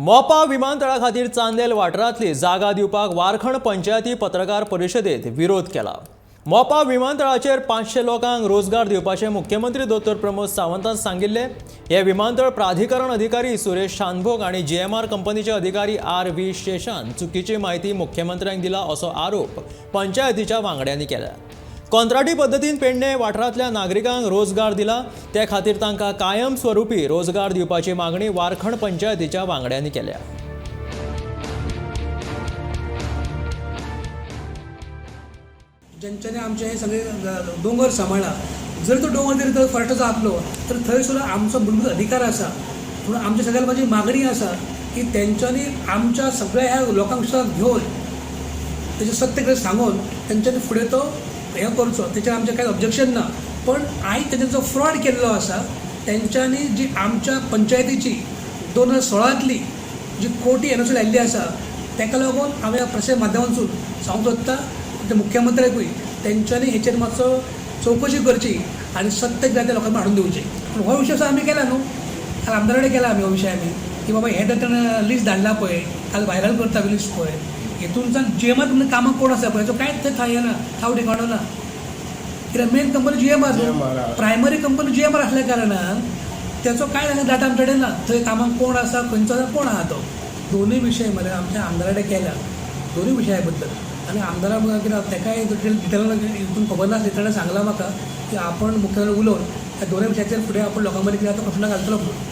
मोपा विमानतळा खातीर चांदेल वाठारांतली जागा दिवपाक वारखंड पंचायती पत्रकार परिशदेत विरोध केला. मोपा विमानतळाचेर 500 लोकांक रोजगार दिवपाचें मुख्यमंत्री दोतोर प्रमोद सावंतान सांगिल्लें. हे विमानतळ प्राधिकरण अधिकारी सुरेश शानभोग आनी जीएमआर कंपनीचे अधिकारी आर.व्ही. शेषान चुकीची म्हायती मुख्यमंत्र्यांक दिला असो आरोप पंचायतीच्या वांगड्यांनी केला. कंत्राटी पद्दतीन पेडणे वाठारांतल्या नागरिकांक रोजगार दिला ते खातीर तांकां कायमस्वरूपी रोजगार दिवपाची मागणी वारखंड पंचायतीच्या वांगड्यांनी केल्या. ज्यांच्यानी आमचे हे सगळे दोंगर सांबाळ्ळा, जर तो दोंगर जरी तर फॉरेस्टाचो जातलो तर थंय सुद्दां आमचो मूलभूत अधिकार आसा. म्हणून आमच्या सगळ्या लोकांची मागणी आसा की तेंच्यांनी आमच्या सगळ्या ह्या लोकांक सुद्दां घेवन तेजें सत्य कितें सांगून तेंच्यांनी फुडें तो हें करचो, तेचेर आमचें कांय ऑब्जेक्शन ना. पण आयज तेंच्यांनी जो फ्रॉड केल्लो आसा, तेंच्यांनी जी आमच्या पंचायतीची 2016तली जी कोटी एनओसी लायिल्ली आसा तेका लागून हांव ह्या प्रेसे माध्यमांतसून सांगूंक सोदता ते मुख्यमंत्र्याकूय तेंच्यांनी हेचेर मातसो चवकशी करची आनी सत्य कितें तें लोकांक हाडून दिवचें. पूण हो विशय सुद्दां आमी केला न्हू, काल आमदारा कडेन केला आमी हो विशय आमी की बाबा हें तर ताणें लिस्ट धाडला पळय, काल व्हायरल करता लिस्ट पळय, हेतूनच्यान जीएमआर कामाक कोण आसा पळय, हेचो कांयच थंय थाय ना, ठाव ठिकाणो ना. कित्याक मेन कंपनी जीएमआर न्हू, प्रायमरी कंपनी जीएमआर आसल्या कारणान तेचो कांय डाटा आमचे कडेन ना, थंय कामाक कोण आसा, खंयचो आसा, कोण आहा तो. दोनूय विशय मरे आमच्या आमदारा कडेन केल्या दोनूय विशया बद्दल. आनी आमदारा कितें तेकाय डिटेलान हितून खबर नासली, ताणें सांगलां म्हाका की आपण मुख्यमंत्री उलोवन ह्या दोनूय विशयाचेर फुडें आपण लोकां मदीं कितें आतां प्रश्न घालतलो म्हणून.